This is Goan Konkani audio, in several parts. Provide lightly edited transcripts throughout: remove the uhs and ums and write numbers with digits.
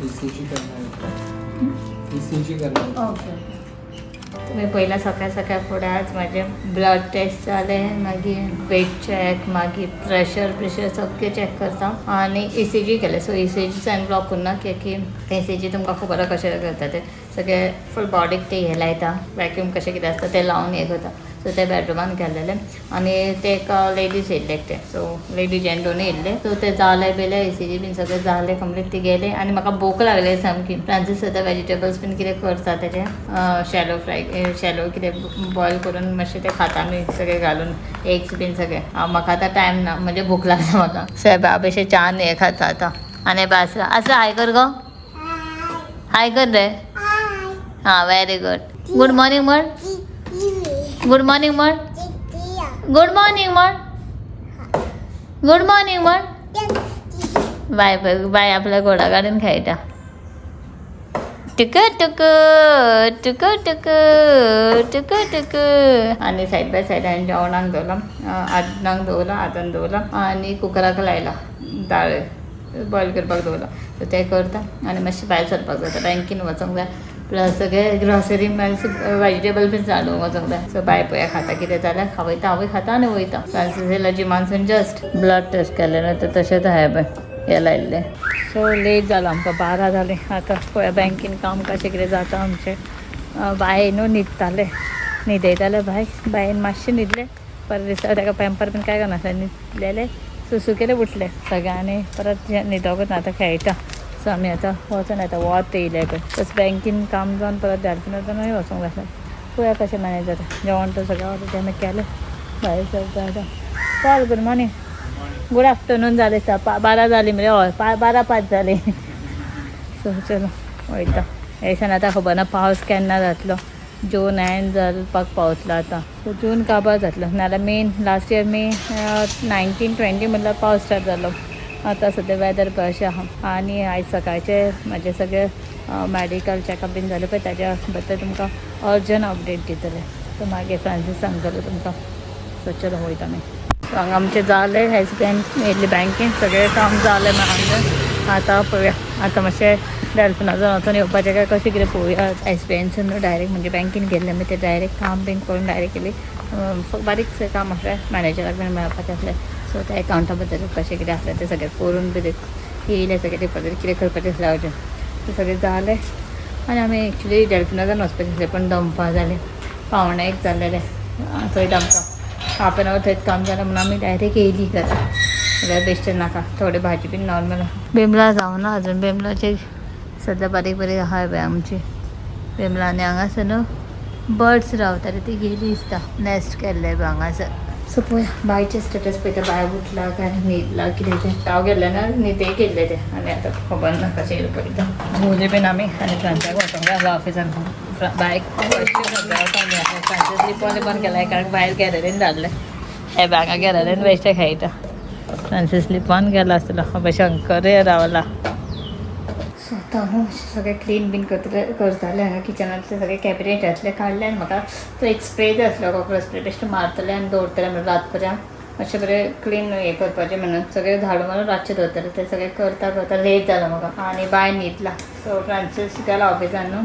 ईसीजी करणार आहे. ईसीजी करणार आहे. ओके. तुमी पयला सकाळ सकाळ फुडें आज म्हाजें ब्लड टेस्ट जालें, मागीर वेट चॅक, मागीर प्रेशर प्रेशर सगळें चॅक करता आनी ईसीजी केलें. सो ईसीजीचो हांवें व्लॉग करूं ना, कित्याक की ईसीजी तुमकां खबर आहा कशें करता तें. सगळें फूल बॉडीक ते हें लायता, वॅक्यूम कशें कितें आसता तें लावन हें करता. सो ते बेडरुमान केल्लेलें आनी ते एक लेडीज येयल्ले एकटे, सो लेडीज जेंट दोनूय येयल्ले. सो ते जालें बिलें, ईसीजी बीन सगळें जालें कंप्लीट, ती गेले आनी म्हाका भूक लागली सामकी. फ्रांसीस सद्दां वेजिटेबल्स बीन कितें करता तेजें शॅलो फ्राय, शॅलो कितें बॉयल करून मातशें तें खाता आमी सगळें घालून, एग्स बीन सगळें. म्हाका आतां टायम ना, म्हणजे भूक लागली म्हाका. सो बाबेशे च्यान हें खाता आतां. आनी बास आसा. हाय कर गो, हाय कर रे. हां, व्हेरी गुड. गुड मॉर्निंग म्हण, गुड मॉर्निंग म्हण, गुड मॉर्निंग म्हण, गुड मॉर्निंग म्हण. बाय बाय बाय. आपल्या घोडा गाडीन खेळटा. टुक टुक टुक टुक टुक टुक. आनी सायड बाय सायड हांवें जेवणाक दवरलां, आदनाक दवरलां, आदान दवरलां आनी कुकराक लायला, दाळ बॉयल करपाक दवरलां. सो तें करता आनी मातशें भायर सरपाक जाता, बँकेन वचोंक जाय, प्लस सगळे ग्रॉसरी वेजिटेबल बीन हाडूंक वचोंक जाय. सो बाय पळया खाता कितें जाल्यार खावयता, हांवूय खाता आनी वयता. फ्रांसीस येयला जिमानसून, जस्ट ब्लड टेस्ट केलें न्हू तर तशेंच आहा पळय हें लायिल्लें. सो लेट जालो आमकां, 12 जालीं. आतां पळया बँकेन काम कशें कितें जाता आमचें. बाय न्हू न्हिदतालें, न्हिदयतालें बायक, बायन मातशें न्हिदलें. परत दिसता ताका पेंपर बीन काय करनासलें, न्हिदलेलें, सुसू केलें, उठलें सगळें आनी परत न्हिदोकूच ना, आतां खेळटा. सो आमी आतां वचोन येता. वत येयलें पळय, तशें बँकेन काम जावन परत डॅल्फिनांत मागीर वचोंक जाय आसलें. पळोवया कशें मॅनेज जाता. जेवण तर सगळें ऑलरेडी आमी केलें. भायर सरता आतां. Paul, good morning, good afternoon जालें दिसता. 12 जालीं मरे? हय, 12:05 जालीं. सो चलो वयता. हे दिसान आतां खबर ना पावस केन्ना जातलो. जून एंड जावपाक पावतलो आतां. सो जून काबार जातलो, नाजाल्यार main last year May 19 20 म्हटल्यार पावस स्टार्ट जालो. आतां सद्या वेदर पळय अशें आहा. आनी आयज सकाळचे म्हाजें सगळें मॅडिकल चॅकअप बीन जालें पळय, ताज्या बद्दल तुमकां अर्जंट अपडेट दितलें. सो मागीर फ्रांसीस सांगतलो तुमकां. सो चलो वयता आमी. सो हांगा आमचें जालें, एसबीआयन येयल्लें, बँकेन सगळें काम जालें आमचें. आतां पळोवया, आतां मातशें डॅल्फिनासान वचून येवपाचें काय कशें कितें पळोवया. एसबीआयनसून न्हू डायरेक्ट, म्हणजे बँकेन गेल्लें आमी, ते डायरेक्ट काम बीन करून डायरेक्ट केली. बारीकशें काम आसलें, मॅनेजराक बीन मेळपाचें आसलें. सो त्या एकावंटा बद्दल कशें कितें आसलें तें सगळें करून बी येयलें, सगळें डिपॉजीट कितें करपाचें आसलें अर्जंट तें सगळें जालें. आनी आमी एक्चुली डॅल्फिनासान वचपाचें आसलें, पण दनपार जालें, 12:45 जाल्लेलें. थंयच आमकां हाफ एन our थंयच काम जालें म्हणून आमी डायरेक्ट येयली घरा. जाल्यार बेश्टें नाका, थोडे भाजी बीन नॉर्मल. बेमला जावना अजून. बेमलाचे सद्या बारीक बारीक आहा पळय आमची बेमला. आनी हांगासर न्हू बर्ड्स रावताले, ती गेली दिसता, नॅस्ट केल्ले पळय हांगासर. सो पळोवया, बायचे स्टेटस पळयता, बाय उठला काय न्हिदला कितें तें. हांव गेल्लें ना, न्हिदेक गेल्लें तें आनी आतां खबर ना कशें कितें पळयता. जेवले बीन आमी आनी फ्रांसाक वचोंक जाय आसलो ऑफिसान. बायक फ्रांसीस लिपोन लिपोन गेला, कारण भायर गॅलरीन धाडलें. हे हांगा गॅलरीन बेश्टें खेळटा. फ्रांसीस लिपोन गेला आसतलो. पळय शंकरूय रावला. सो आतां हांव मातशें सगळें क्लीन बीन करतलें, करतालें. हांगा किचनांतले सगळे कॅबिनेटांतले काडले आनी म्हाका तो एक स्प्रे जाय आसलो, कॉकरोच स्प्रे. बेश्टें मारतलें आनी दवरतलें, म्हणल्यार रात पर्यंत मातशें बरें क्लीन हें करपाचें म्हणून सगळें झाडू मारून रातचें दवरतलें. तें सगळें करता करता लेट जालो म्हाका आनी बाय न्हिदला. सो फ्रांसीस गेला ऑफिसान न्हू,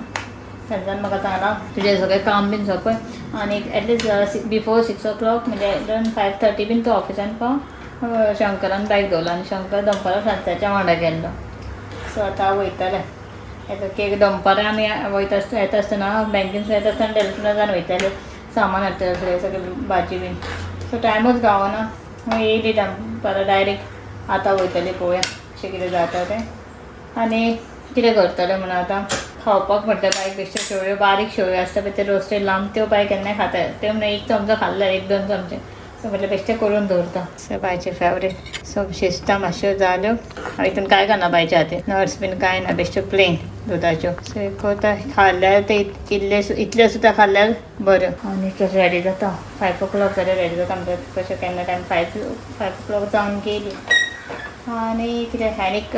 फ्रांसीसान म्हाका सांगलां, तुजें सगळें काम बीन सोंपय आनी एटलिस्ट बिफोर 6 ओ क्लॉक, म्हणजे 5:30 बीन तूं ऑफिसान पाव. शंकरान बायक दवरलो आनी शंकर दनपारां फ्रांसाच्या वांगडा गेल्लो. सो आतां वयतलें येता केक. दनपारां आमी वयता आसतना, येता आसतना, बँकेन येता आसतना डॅल्फिनासान वयताले, सामान हाडटलें आसलें सगळें, भाजी बीन. सो टायमूच गावना. मागीर येयली परत डायरेक्ट. आतां वयतली, पळोवया कशें कितें जाता तें आनी कितें करतलें म्हणून. आतां खावपाक म्हटल्यार बायक बेश्टे शेवयो, बारीक शेवयो आसता पळय ते रोस्टेड लांब, त्यो बाय केन्नाय खाता. त्यो म्हणून एक चमचो खाल्ले, एक दोन चमचे. सो म्हटलें बेश्टें करून दवरता. सो बायचे फेवरेट. सो शिजता मातश्यो जाल्यो. हितून कांय घालना बायच्या हातीन, नट्स बीन कांय ना, बेश्ट्यो प्लेन दुदाच्यो. सो एक करता, खाल्ल्यार ते इल्ले इतल्यो सुद्दां खाल्ल्यार बऱ्यो. आनी तशें रेडी जाता, 5 ओ क्लॉक जाल्यार रेडी जाता आमचें. कशें केन्ना टायम 5 ओ क्लॉक जावन गेली. आनी कितें आनीक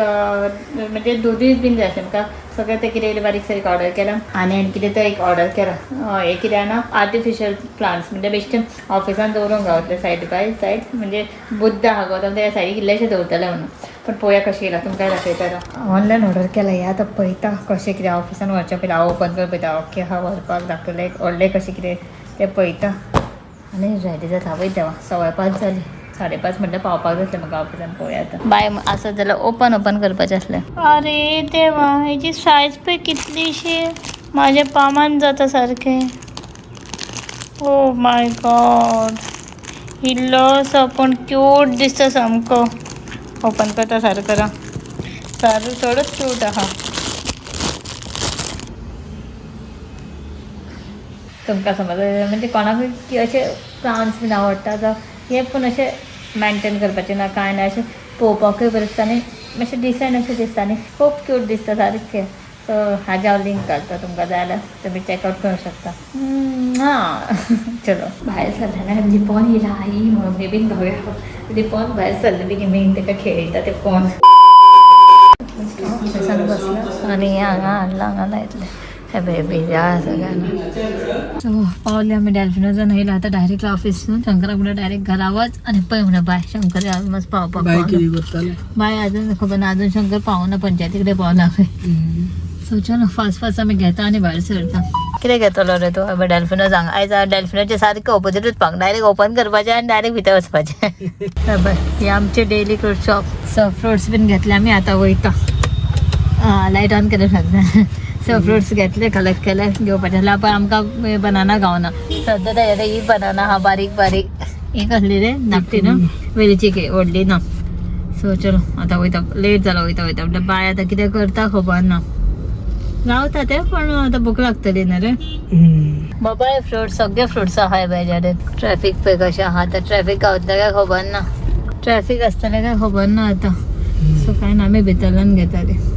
म्हणजे दुदूय बीन जाय आसलें म्हाका. सगळें तें कितें कितें बारीक सारीक ऑर्डर केलां. आनी आनी कितें तें एक ऑर्डर केलां. हें कितें ना आर्टिफिशियल प्लांट्स, म्हणजे बेश्टे ऑफिसान दवरूंक गावतले सायड बाय सायड. म्हणजे बुद्ध आहा गो त्या सायडीक इल्लेशें दवरतलें म्हणून. पण पळोवया कशें येयला, तुमकां दाखयता. ऑनलायन ऑर्डर केला हें आतां पळयता कशें कितें. ऑफिसान व्हरच्या पयलीं हांव ओपन करून पळयता. ओके हा व्हरपाक दाखयलें व्हडलें कशें कितें तें पळयता आनी रेडी जाता. वयता देवा, 5:15 जाली. 5:30 म्हटल्यार पावपाक जातलें म्हाका ऑफिसान. पळोवया आतां. बाय आसत जाल्यार ओपन ओपन करपाचें आसलें. अरे देवा, हेजी सायज पळय कितलीशी, म्हाज्या पामान जाता सारकें. ओ my God, इल्लोसो पूण क्यूट दिसता सामको. ओपन करता सारको सारू चडूच क्यूट आहा. तुमकां समज म्हणजे कोणाकूय की अशे प्लांट्स बीन आवडटा जावं हे पूण अशें मेनटेन करपाचें ना कांय ना, अशें पळोवपाकूय बरें दिसता आनी मातशें डिसंट अशें दिसता आनी खूब क्यूट दिसता सारकें. सो हाजें हांव लिंक घालता, तुमकां जाय जाल्यार तुमी चॅकआवट करूंक शकता. हां चलो भायर सरलें ना लिपोन येयला आई मम्मी बीन धांवया. लिपोन भायर सरलें बेगीन बेगीन ताका खेळयता तें पोवन. ऑफिसान बसला आनी हांगा हाडलां, हांगा लायतलें. हे बेबी या सगळ्यांना. सो पावले आमी डॅल्फिनोजान. येयला आतां डायरेक्ट ऑफिसून. शंकराक म्हणल्यार डायरेक्ट घरा वच आनी पळय म्हणून बाय. शंकर ऑलमोस्ट पावपाक बाय पावला. कितें करताले? बाय अजून खबर ना, अजून शंकर पावना, पंचायती कडेन पावला खंय. सो चलो फास्ट फास्ट आमी घेता आनी भायर सरता. कितें घेतलो रे तूं? अबे डॅल्फिनोज हांगा आयज डॅल्फिनोचे सारकें ओपोजिटूच पावंक, डायरेक्ट ओपन करपाचें आनी डायरेक्ट भितर वचपाचें. हे पळय हे आमचे daily fruit shop. So fruits बीन घेतले आमी, आतां वयता. लायट ऑन केले लागता. सो फ्रुट्स घेतले, कलेक्ट केले घेवपाचे जाल्यार. पळय आमकां बनाना गावना सद्या. ताच्या ही बनाना आहा बारीक बारीक. ही कसली रे? धाकटी न्हू, वेलीची व्हडली ना. सो चलो आतां वयता, लेट जाला. वयता वयता म्हणल्यार बाय आतां कितें करता खबर ना. रावता ते पण आतां भूक लागतली न्हू रे. बाबा फ्रूट सगळे फ्रुट्स आहाय बाजारात. ट्रॅफिक पळय कशें आहा आतां. ट्रॅफिक गावतलें काय खबर ना, ट्रॅफिक आसतलें काय खबर ना आतां. सो कांय ना, आमी भितरल्यान घेताले.